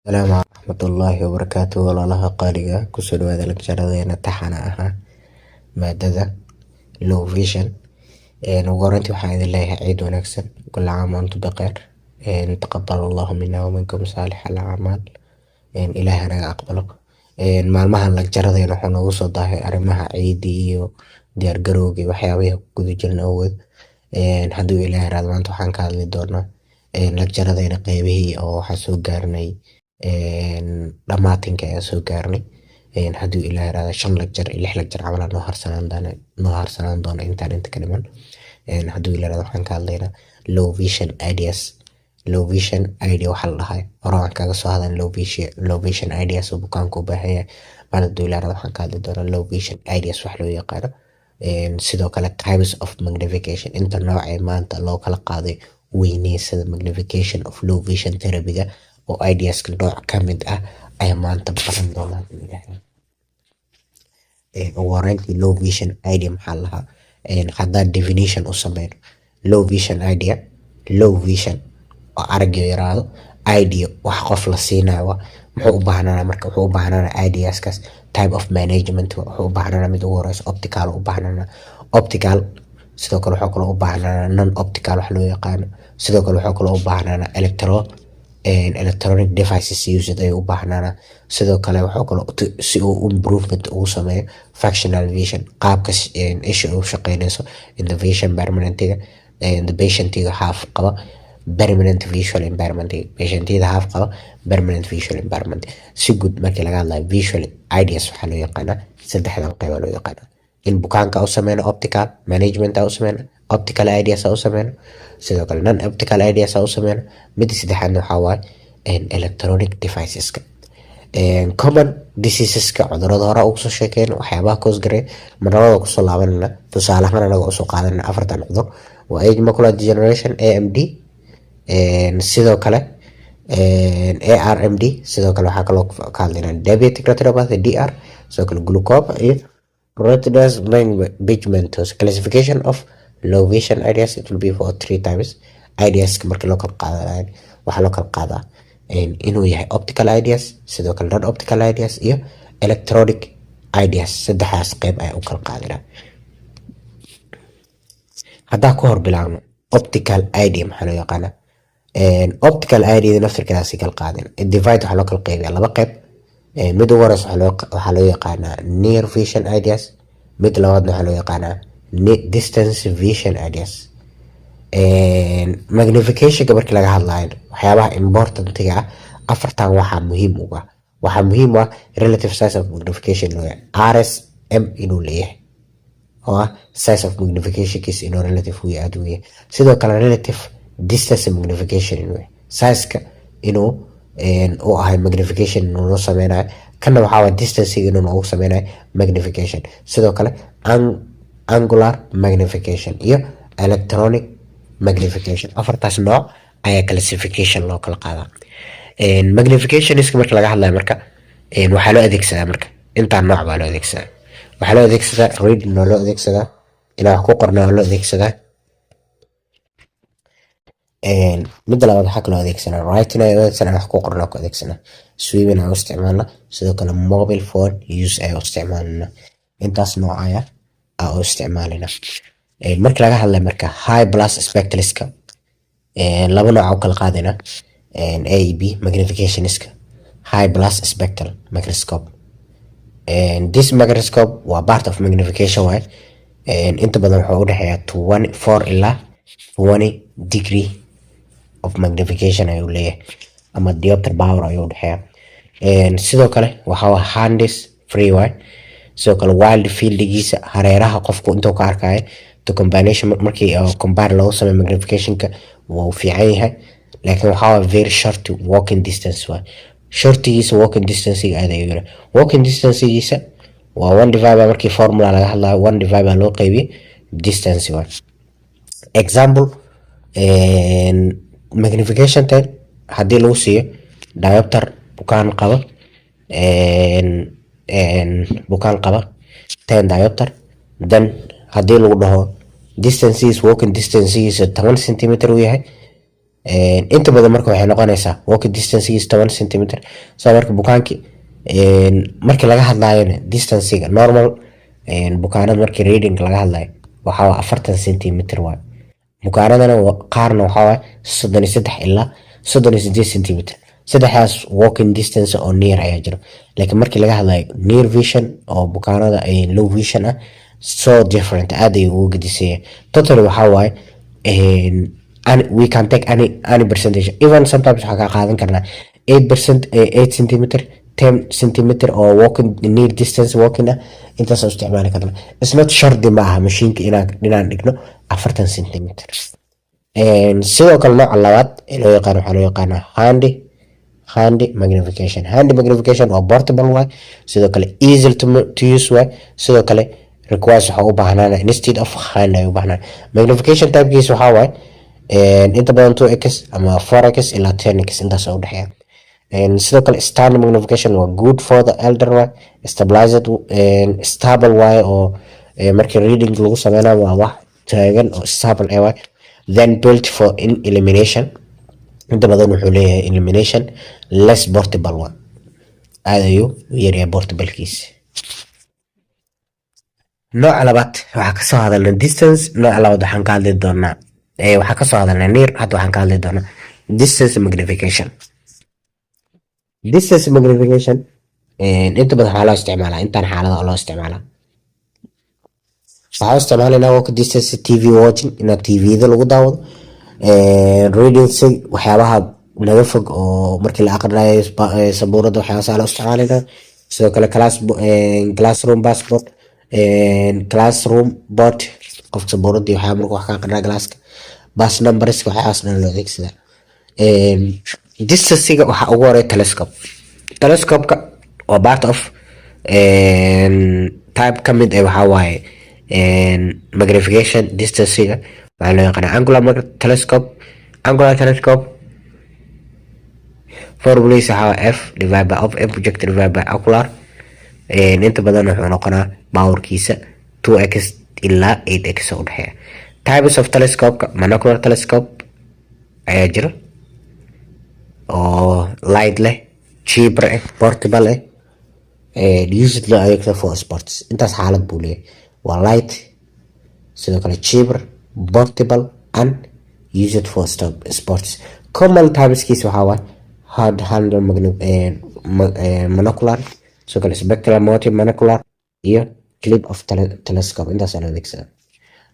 Asalaamu waraxmatullaahi wabarakaatu. Walaalaha qaaliga, kusoo dhawaada lecture-adeena taxana ahaa maadada low vision. Ugu horeyntii waxaan idin leeyahay ciid wanaagsan. كل عام وأنتم بخير، تقبل الله منا ومنكم صالح الأعمال. Ilaahay hanaga aqbalo. Maalmahan lecture-adeena wuxuu noogu soo daahay arrimaha ciidii iyo diyaar garowga iyo waxyaabihii ku guda jirna awgeed. Hadduu Ilaahay raado, maanta waxaan ka hadli doonaa lecture-adeena qeybihii oo waxaan soo gaarnay dhamaatinka ayaan soo gaarnay. Hadduu Ilaahay raado, shan lecture iyo lix lecture camal noo harsanaan doona intaan inta ka dhiman. Hadduu Ilaahay raado, waxaan ka hadlaynaa low vision ideas. Low vision idea waxaa la dhahay hore waan kaga soo hadalnay low vision ideas oo bukaanku u baahan yahay. Maanta, hadduu Ilaahay raado, waxaan ka hadli doonaa low vision ideas wax loo yaqaano, sidoo kale types of magnification, inta nooc ee maanta loo kala qaaday weyneysada magnification of low vision therapy-ga oo ideaska nooc ka mid ah ayaa maanta baran doonaa, hadduu Ilaahay raado. Ugu horeyntii, low vision idea maxaa la dhahaa? Haddaan definition u sameyno low vision idea, low vision oo aragga yaraado, idea wax qof la siinayo waa muxuu u baahnaanaa? Marka wuxuu u baahnaanaa ideaskaas type of management. Wuxuu u baahnaanaa mid ugu horeyso optical u baahnaanaa optical. Sidoo kale wuxuu kaloo u baahnaanaa non optical wax loo yaqaano. Sidoo kale wuxuu kaloo u baahnaanaa electronic devices used ayuu u baahnaanaa. Sidoo kale wuxuu kaloo si uu improvement ugu sameeyo functional vision, qaabka isha u shaqeynayso in the vision permanentiga, the patientiga half qaba permanent visual impairment, patientida half qaba permanent visual impairment. Si guud markii laga hadlayo visual ideas, waxaa loo yaqaanaa saddexdan qeyb loo yaqaanaa: in bukaanka u sameyno optical management u sameyno, optical ideas u sameyno, sidoo kale non optical ideas u sameyno. Midda saddexaadna waxaa waaye electronic deviceska. Common diseaseska, cudurada hore ugu soo sheekeyn, waxyaabaha cause gareey marnabada kusoo laabanayna. Tusaale ahaan, anaga usoo qaadanayna afartan cudur waa age macular degeneration, AMD, sidoo kale ARMD. Sidoo kale waxaa kaloo ka hadlaynaa diabetic retinopathy, DR, sidoo kale glaucoma iyo retinitis pigmentosa. Classification of low vision ideas, it will be for three times. Ideaska markii loo kala qaadanayo, waxaa loo kala qaadaa inuu yahay optical ideas, sidoo kale non optical ideas iyo electronic ideas. Saddexdaas qeyb ayaa u kala qaadinaa. Haddaa ku hor bilaabno optical idea, maxaa loo yaqaanaa optical idea? Naftirkeedaasi kala qaadin divide, waxaa loo kala qeybiyaa laba qeyb. Mid ugu horeysa waxaa loo yaqaanaa near vision ideas, mid labaadna waxaa loo yaqaanaa distance vision ideas. Magnificationka markii laga hadlayo, waxyaabaha importantiga ah afartan waxaa muhiim uga waxaa muhiim u ah relative size of magnification loo RSM inuu leeyahay, oo ah size of magnificationkiisa inuu relative u aad u yahay. Sidoo kale relative distance magnification inuu yahay, sizeka inuu u ahay magnification inuu noo sameynayo. Kana waxaa waay distancega inuu noogu sameynayo magnification. Sidoo kale angular magnification iyo electronic magnification. Afartaas nooc ayaa classification loo kala qaadaa. Magnificationska marka laga hadlayo, marka waxaa loo adeegsadaa, marka intaa nooc baa loo adeegsadaa. Waxaa loo adeegsadaa reading waa loo adeegsadaa, inaa wax ku qorna waa loo adeegsadaa. Midda labaad, waxaa kaloo adeegsanaa writing ayaa adeegsanaa, wax ku qorna ku adeegsanaa, swimming ayaa u isticmaalna, sidoo kale mobile phone use ayaa u isticmaalna. Intaas nooc ayaa aa u isticmaalina. Marka laga hadlayo marka high plus spectacleska, laba nooc u kala qaadayna, A B magnificationska. High plus spectral microscope. And this microscope waa part of magnification waay. Inta badan wuxuu u dhexeeyaa 24 ilaa 20 degree of magnification ayuu leeyahay, ama diopter power ayuu udhexeeyaa. Sidoo kale waxa waa hands free waay. Sidoo kale wide fieldigiisa, hareeraha qofku intuu ka arkayo, to combination, markii compare loogu sameeyo magnificationka, wuu fiican yahay, laakiin waxaa waa very short working distance waay. Shortigiisa working distancega aad ayuu yahay. Working distancegiisa waa one divide by, markii formula laga hadlayo, one divide by loo qeybiyey distance waay. Example, magnification 10 haddii lagu siiyo diopter, bukaan qaba 10 diopter, then haddii lagu dhaho distancegiisa, walking distancegiisa 10 centimeter uu yahay. Inta badan marka waxay noqonaysaa walking distancegiis 10 centimeter. So marka bukaankii markii laga hadlayona distancega normal bukaanada markii reading laga hadlayo waxaa waa 40 centimeter waay. Bukaanadana qaarna waxaa waay 33 ilaa 38 centimeter. Saddexdaas walking distance oo near ayaa jiro, laakiin markii laga hadlayo near vision oo bukaanada ay low vision ah, so different, aad ay ugu gedisaya totally. Waxaa waaye we can take any percentage. Even sometimes waxaa kaa qaadan karnaa 8%, 8 centimeter, 10 centimeter oo walking near distance walking ah, intaasoo isticmaali karnaa. It's not shardi, ma aha mashiinka inaan dhigno 40 centimeter. Sidoo kale nooca labaad ee loo yaqaano waxaa loo yaqaanaa hand magnification. Hand magnification waa portable waay, sidoo kale easy to use waay. Sidoo kale requires waxaa u baahnaana instead of hand ay u baahnaan. Magnification typekiisa waxaa waaye inta badan 2x ama 4x ilaa 10x, intaas u dhexeeya. Sidoo kale stand magnification waa good for the elder waay, stabilized, stable waaye, oo markii reading lagu sameynayo waa wax taagan oo stable eh waay. Then built for in illumination, inta badan wuxuu leeyahay illumination, less portable one, aad ayuu u yaryahay portablekiisa. Nooca labaad waxaa kasoo hadalnay distance. Nooca labaad waxaan ka hadli doonaa, waxaa kasoo hadalnay near, hadda waxaan ka hadli doonaa distance magnification. Distance magnification inta badan waxaa loo isticmaalaa intaan xaalada loo isticmaalaa. Waxaa isticmaalaynaa walk distance, TV watching, inaad TV-da lagu daawado, reading, si waxyaabaha naga fog oo markii la aqrinayo sabuurada, waxyaabahaas loo isticmaalayna. Sidoo kale classroom passport, classroom board, qofka sabuuradii waxyaa marka wax ka aqrinaa, classka bus numbers, waxyaabahaas dhan loo adeegsadaa. Distancega waxaa ugu horeeya telescope. Telescope-ka waa part of type ka mid eh, waxaa waaye magnification. Distancega waxaa loo yaqaanaa angular telescope. Angular telescope formuladiisa waxaa waaye f divided by object divided by ocular. Inta badan wuxuu noqonaa powerkiisa 2x ilaa 8x oo udhexeeya. Types of telescope, monocular telescope ayaa jira oo light leh, cheaper eh, portable eh, used loo adeegsado for sports. Intaas xaalad buu leeyahay: waa light, sidoo kale cheaper, portable and used for sports. Common typeskiisa waxaa waaye hard handle monocular, sidoo kale spectral mounted monocular iyo clip off telescope. Intaas loo adeegsadaa.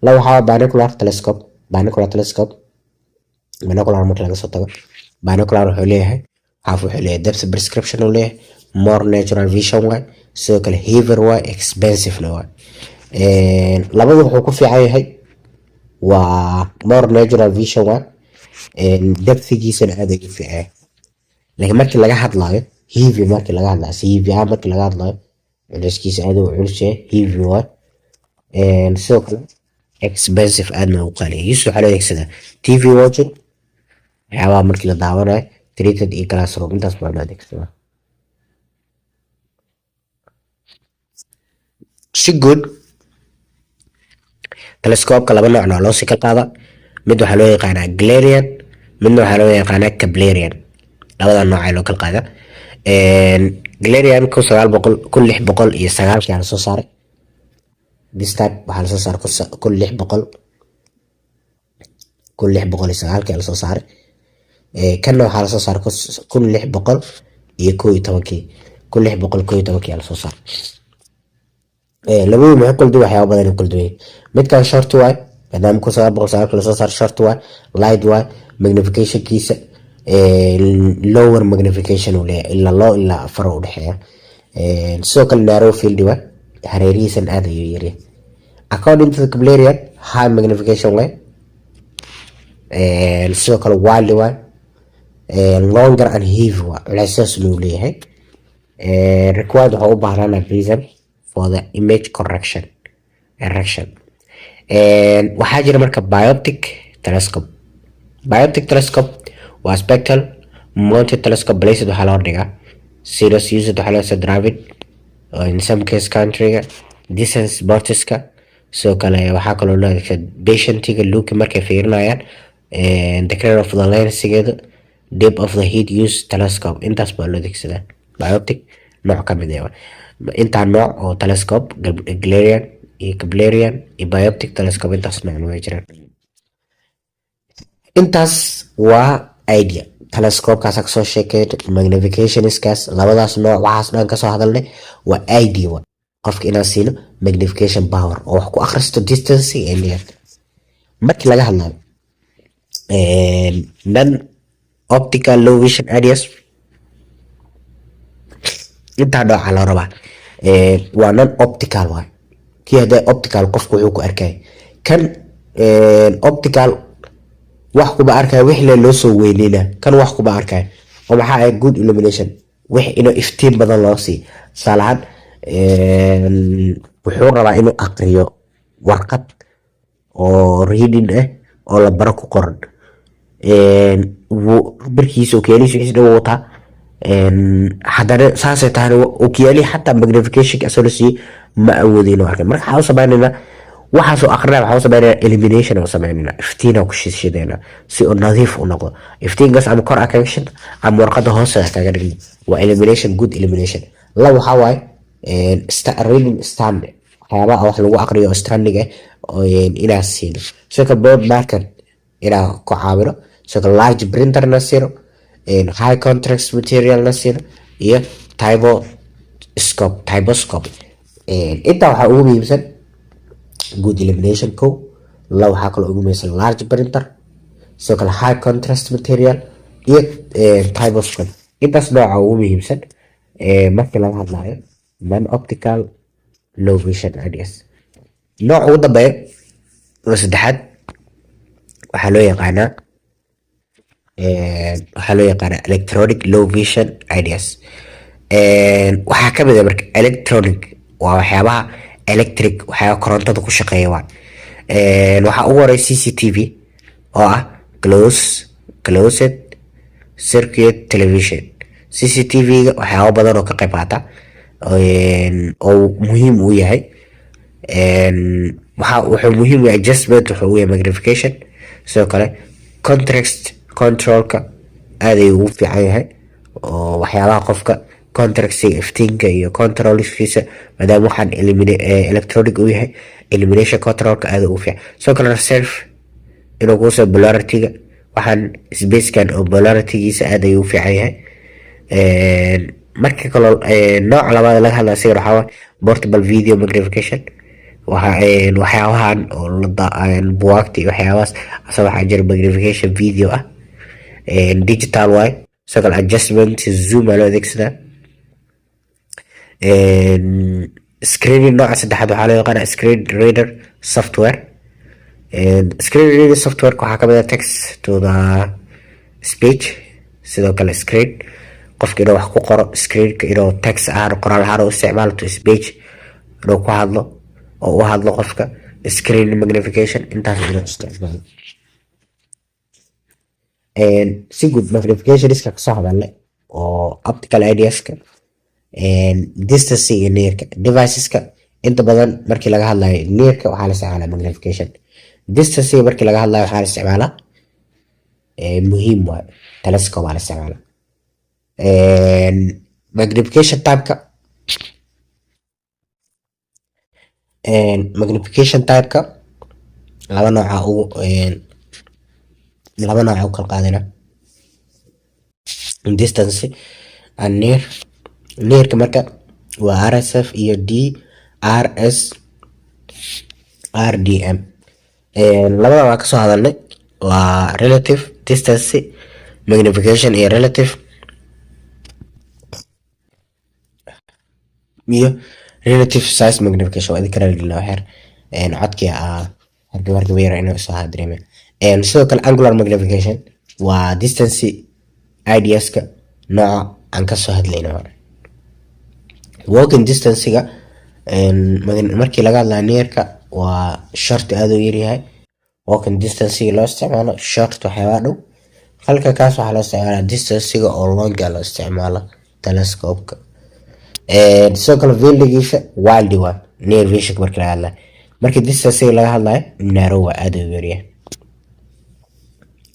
Laba waxaa waaye binocular telescope. Binocular telescope, binocular marka laga soo tago, binocular wuxuu leeyahay half, wuxuu leeyahay depth prescription uu leeyahay, more natural vision waay, sidoo kale heavier waay, expensive na waay. Labadu wuxuu ku fiican yahay waa more natural vision waay, depthigiisana aad ayuu u fiican yahay. Laakiin markii laga hadlayo heavy, markii laga hadlayo si heavy ahaan, markii laga hadlayo culeyskiisa aad uu culus yahay, heavy waay. Sidoo kale expensive, aadna u qaaliya. Use waxaa loo adeegsadaa TV watching, waxyaabaha markii la daawanayo, treated iyo classroom, intaas baa loo adeegsadaa. Si guud telescope-ka laba noocna waa loo sii kala qaadaa. Mid waxaa loo yaqaanaa Galilean, midna waxaa loo yaqaanaa Keplerian. Labada nooc ayaa loo kala qaadaa. Galilean 1900, 1609-kii aa lasoo saaray. This type waxaa lasoo saaray 1609-kii aa lasoo saaray. Kanna waxaa lasoo saaray 1611-kii, 1611-kii aa lasoo saaray. Labadu maxay kala duwan? Waxyaaba badan ay kala duwan yihiin. Midkan short waay, maadaama 1909-kii lasoo saaray, short waay, light waay, magnificationkiisa lower magnification uu leeyahay, ilaa loo ilaa afar u dhexeeya. Sidoo kale narrow field waay, hareerihiisan aad ayuu yaryahay. According to the Keplerian, high magnification waay, sidoo kale wide waay, longer and heavy waay, culaysaas loo leeyahay. Required waxaa u baahnaan prism for the image correction erection. Waxaa jira marka bioptic telescope. Bioptic telescope waa spectacle mounted telescope placed, waxaa loo dhigaa serious used, waxaa loo driving in some case countryga distance sportiska. Sidoo kale waxaa kaloo loo adeegsadaa patientiga looki markay fiirinayaan. The color of the lensigeeda, depth of the heat use telescope, intaas baa loo adeegsadaa. Bioptic nooc ka mid ah intaa nooc oo telescope, Galilean iyo Keplerian iyo bioptic telescope, intaas nooc way jiraan. Intaas waa idea telescopekaas kasoo sheekeen, magnificationskaas labadaas nooc, waxaas dhan kasoo hadalnay. Waa idea wa qofka inaan siino magnification power oo wax ku akhristo distance iyo near. Markii laga hadlayo non optical low vision aids, intaa nooca loo rabaa waa non optical waay. Kii haddee optical qofku wuxuu ku arkay, kan optical wax kuma arkaya, wixii le loo soo weyneyna. Kan wax kuma arkaya oo maxaa ah good illumination, wix inuu iftiin badan loo siiyo. Tusaale ahaan, wuxuu rabaa inuu aqriyo warqad oo reading ah oo la baro ku qoran. Birkiisa, okiyaalihiisa, wixiisa dhan wuu wataa. Haddana saasay tahayna okiyaalihi xataa magnificationka asoo la siiyey ma awoodi inuu arkay. Marka waxaa u sameynaynaa, waxaasoo aqrinaya waxaa u sameynayna illumination u sameynayna, iftiina ku shidshidayna si uu nadiif u noqdo. Iftiinkaas ama kor a kaga shid ama warqada hoose a kaga dhigno, waa illumination, good illumination. Laba waxaa waaye reading stand, waxyaabaha wax lagu aqriyo oo standing ah inaa siino. Sidoo kale board marker inaa ku caawino. Sidoo kale large printer na siino, high contrast material na siino iyo typoscope. Intaa waxaa ugu muhiimsan good illumination ko la, waxaa kaloo ugu muhiimsan large printer, sidoo kale high contrast material iyo typoscope. Intaas nooca ugu muhiimsan markii laga hadlayo non optical low vision aids. Nooca ugu dambeeya oo saddexaad waxaa loo yaqaanaa electronic low vision aids. Waxaa kamid ah marka electronic waa waxyaabaha electric, waxyaaba korontada ku shaqeeya waa. Waxaa ugu horey CCTV oo ah closed circuit television. CCTV-ga waxyaaba badan oo ka qayb qaata oo muhiim u yahay. Waxa wuxuu muhiim u yahay adjustment, wuxuu u yahay magnification. Sidoo kale contrast controlka aad ayuu ugu fiican yahay, oo waxyaabaha qofka contrastiga iftiinka iyo controlkiisa, maadaama waxaan electronic uu yahay, illumination controlka aad ugu fiican. Sidoo kale reserve inuu kuusoo polarityga, waxaan spacekan oo polaritygiisa aad ayuu u fiican yahay. Marka kaloo nooca labaad laga hadlaya sigana waxaa waaye portable video magnification. Waxyaabahan oo buwaagta iyo waxyaabahaas asa waxaa jira magnification video ah, digital waay. Sidoo kale adjustment, zoom aa loo adeegsadaa. Screening nooca saddexaad waxaa loo yaqaana screen reader software. Screen reader software waxaa kamid ah text to the speech. Sidoo kale screen qofka inuu wax ku qoro screenka, inuu text ahaan, qoraal ahaan u isticmaalo, to speech inuu ku hadlo oo u hadlo qofka, screen magnification, intaas inuu isticmaalo. Si guud magnificationska kasoo hadalne oo optical aids-ka, distance iyo nearka deviceska. Inta badan markii laga hadlayo nearka waxaa la isticmaalaa magnification, distance markii laga hadlayo waxaa la isticmaalaa, muhiim waayo, telescope aa la isticmaalaa. Magnification typeka laba nooca ugu laba nooca u kala qaadina, distance and near. Nearka marka waa RSF iyo DRS RDM. Labada waa kasoo hadalnay, waa relative distance magnification iyo relative size magnification. Waa idinka raaligelina waxyar, codkii hargab hargab yar inuu isoo dareemay. Sidoo kale angular magnification waa distance aids-ka nooca aan kasoo hadlayno hore. Working distance-ga markii laga hadlayo nearka waa short, aad u yaryahay walking distance-ga loo isticmaalo short, waxyaabaa dhow. Halka kaas waxaa loo isticmaalaa distance-ga oo longa loo isticmaalo telescope-ka. Sidoo kale fieldigiisa wide waa near vision markii laga hadlayo. Markii distance laga hadlayo narrow waa, aad u yaryahay.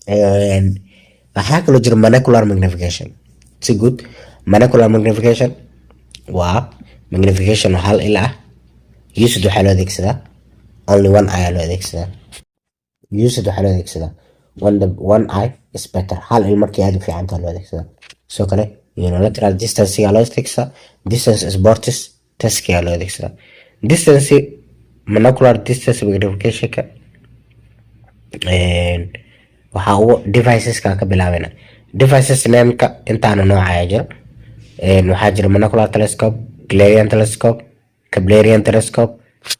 Waxaa kaloo jira monocular magnification. Si guud, monocular magnification waa magnification oo hal il ah. Used waxaa loo adeegsadaa only one eye loo adeegsadaa. Used waxaa loo adeegsadaa one, the one eye is better, hal il markii aad u fiican tahay loo adeegsadaa. Sidoo kale unilateral distance loo adeegsadaa, distance sports taskiga loo adeegsadaa. Distance monocular distance magnificationka waxaa ugu deviceska ka bilaabana devices nameka intaana nooca ayaa jiro. Waxaa jira monocular telescope, Galilean telescope, Keplerian telescope.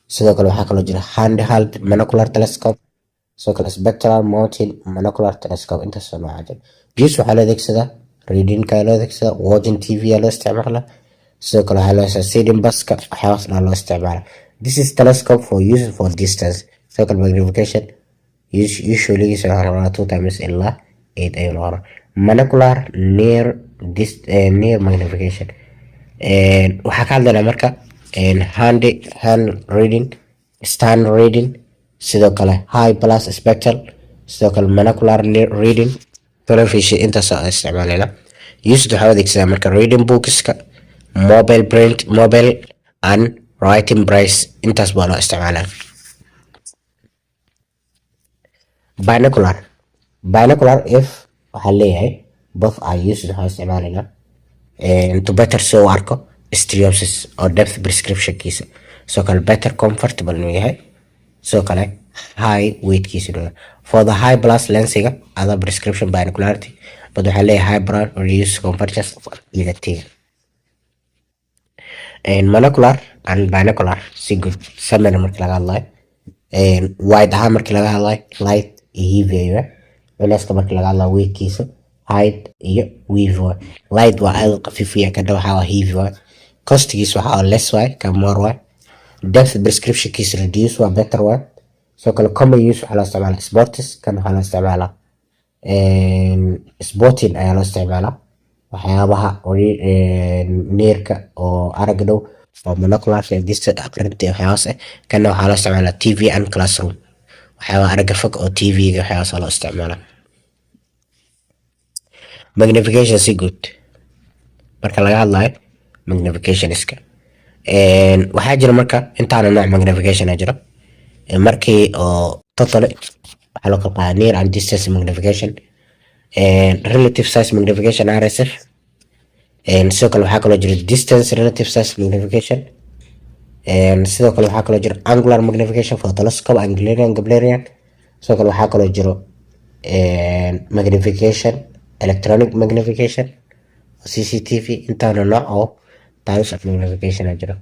Sidoo kale waxaa kaloo jira handheld monocular telescope, sidoo kale spectral mounted monocular telescope. Intaasoo nooca jira. Use waxaa loo adeegsadaa readingka loo adeegsadaa, watching TV aa loo isticmaalaa. Sidoo kale waxaa loo adeegsadaa sitting buska, waxyaabahaas dhan loo isticmaalaa. This is telescope for use for distance. Sidoo kale magnification usually waxaa noqonaa 2 times ilaa 8 ayuu noqonaa. Monocular near this, near magnification waxaa ka hadlaynaa marka hand reading, stand reading, sidoo kale high plus spectral, sidoo kale monocular reading, television, intaas aan isticmaalayna. Used waxaa u adeegsadaa marka reading bookska, mobile print, mobile and writing brace, intaas baa loo isticmaalaa. Binocular, binocular if waxaa leeyahay both are used, waxaa isticmaalaynaa to better si uu arko stereopsis oo depth prescriptionkiisa, sidoo kale better comfortable inuu yahay, sidoo kale high weightkiisa inuu yahay. For the high plus lensiga other prescription binocularity, but waxaa leeyahay high broad reduce convergence of acuity. Monocular and binocular si good summary markii laga hadlayo, wide ahaan markii laga hadlayo, light iyo heavy ayuu yahay. Culeyska markii laga hadlayo, weightkiisa, height iyo weave waay. Light waa aad u khafiif yahay, kana waxaa waa heavy waay. Costigiisa waxaa waa less waay, ka more waay. Depth prescriptionkiisa reduce waa better waay. Sidoo kale common use waxaa loo isticmaalaa sports, kan waxaa loo isticmaalaa sporting ayaa loo isticmaalaa, waxyaabaha nearka oo aragga dhow oo monocular distance aqrinta iyo waxyaabahaas ah. Kana waxaa loo isticmaalaa TV and classroom, waxyaabaha aragga fog oo TV-ga waxyaabahaas loo isticmaalaa. Magnification si guud marka laga hadlayo magnificationska, waxaa jira marka intaana nooc magnification a jiro. Markii oo totally waxaa loo kala qaadaa near and distance magnification, relative size magnification, RSF. Sidoo kale waxaa kaloo jira distance relative size magnification. Sidoo kale waxaa kaloo jira angular magnification for telescope and Galilean, Keplerian. Sidoo kale waxaa kaloo jiro magnification, electronic magnification, CCTV. Intaana nooc oo types of magnification a jiro.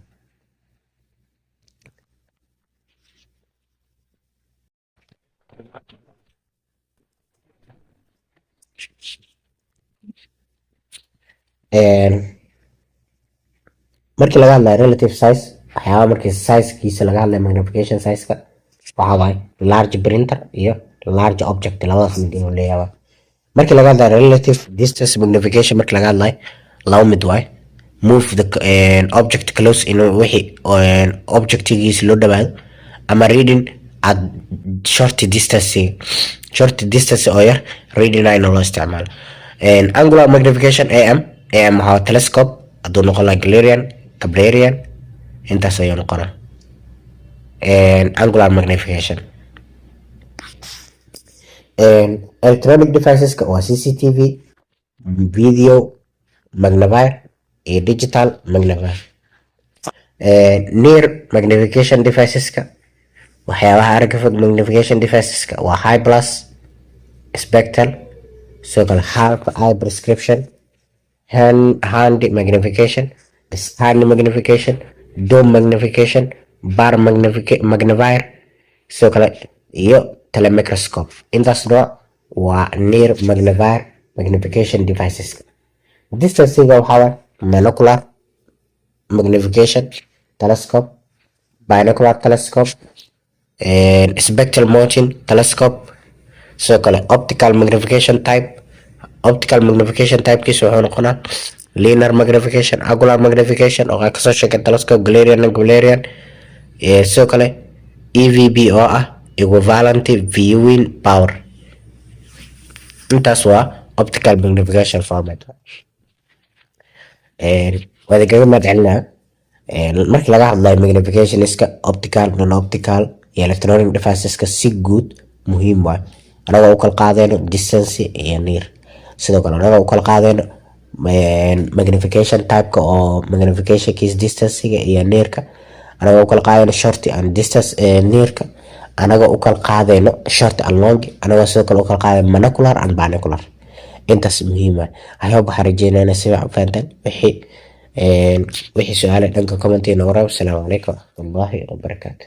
Markii laga hadlayo relative size, waxyaaba markii sizekiisa laga hadlayo, magnification sizeka waxaa waaye large printer iyo large object, labadaas mid inuu leeyahay. Markii laga hadlayo relative distance magnification, markii laga hadlayo laba mid waaye: move the object close, inuu wixii objectigiisa loo dhawaado, ama reading at short distance, short distance oo yar reading in loo isticmaalo. Angular magnification, am am waxaa telescope hadduu noqon lahaa Galilean, Keplerian, intaas ayuu noqonaa angular magnification. Electronic deviceska waa CCTV, video magnifier iyo digital magnifier. Near magnification deviceska, waxyaabaha aragga fog magnification deviceska waa high plus spectral, sidoo kale half eye prescription, hand magnification, stand magnification, dome magnification, bar magnifier, sidoo kale iyo telemicroscope. Intaas nooc waa near magnifier magnification devices. Distancega waxaa waay monocular magnification telescope, binocular telescope, spectral mounting telescope. Sidoo kale optical magnification type, optical magnification typekiisa wuxuu noqonaa linear magnification, angular magnification oo kasoo sheegay telescope, Galilean and Keplerian. Sidoo kale EVP oo ah equivalent viewing power. Intaas waa optical magnification format. Waa idinkaga mahad celinaa. Markii laga hadlayo magnificationska optical, non optical iyo electronic deviceska si guud muhiim waay, anagoo u kala qaadayno distance iyo near. Sidoo kale anagoo u kala qaadayno magnification typeka oo magnificationkiis distancega iyo nearka, anagoo u kala qaadayno short and distance nearka, anagoo u kala qaadayno short and long, anagoo sidoo kale u kala qaadayno monocular and binocular. Intaas muhiim ah. I hope, waxaan rajeynaa inay si fiican u fahantaan. Wixii su-aale dhanka comment noogu reeb. Asalaamu calaykum waraxmatullaahi wabarakaatu.